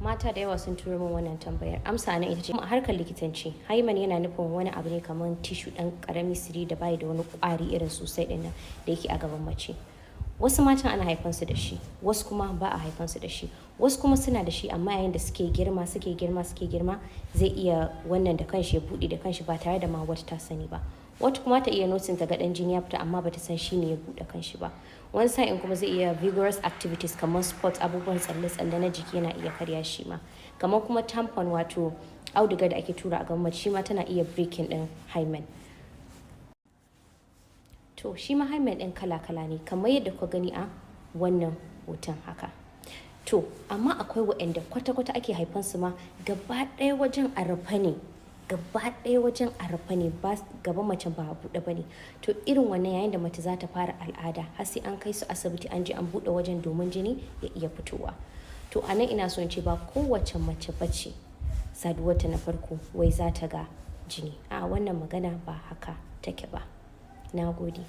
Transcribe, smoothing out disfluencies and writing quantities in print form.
Mata da yawa sun turo min wannan tambayar. Amsa nan ita ce, a harkar likitanci, hymen yana nufin wani abu ne kamar tissue ɗan ƙarami siriri da bai da wani ƙwari irin sosai ɗin nan da yake a gaban mace. Wasu matan ana haifansu da shi, wasu kuma ba a haifansu da shi. Wasu kuma suna da shi, amma yayin da suke girma, suke girma, suke girma, zai iya wannan da kanshi ya buɗe da kanshi ba tare da ma wata ta sani ba. Wata kuma ta iya noticing ta ga ɗan jini ya fita, amma bata san shi ne ya buɗe kanshi ba. Wani sa'in kuma zai iya vigorous activities kamar sports, abubuwan tsalle-tsalle na jiki yana iya karya shi ma. Kamar kuma tampon, wato auduga da ake tura a gaban mace, shi ma tana iya breaking ɗin hymen. To, shi ma hymen ɗin kala-kala ne kamar yadda kuka gani a wannan hoton haka. To, amma akwai waɗanda kwata-kwata ake haifansu ma gaba ɗaya wajen a rufe ne. Gaba ɗaya wajen a rufe ne, ba gaban macen ba a buɗe ba ne. To, irin wannan, yayin da mace za ta fara al'ada, har sai an kai su asibiti an je an buɗe wajen domin jini ya iya fitowa. To, a nan ina so in ce ba kowace mace ba ce saduwarta na farko wai za ta ga jini. A'a, wannan magana ba haka take ba. Na gode.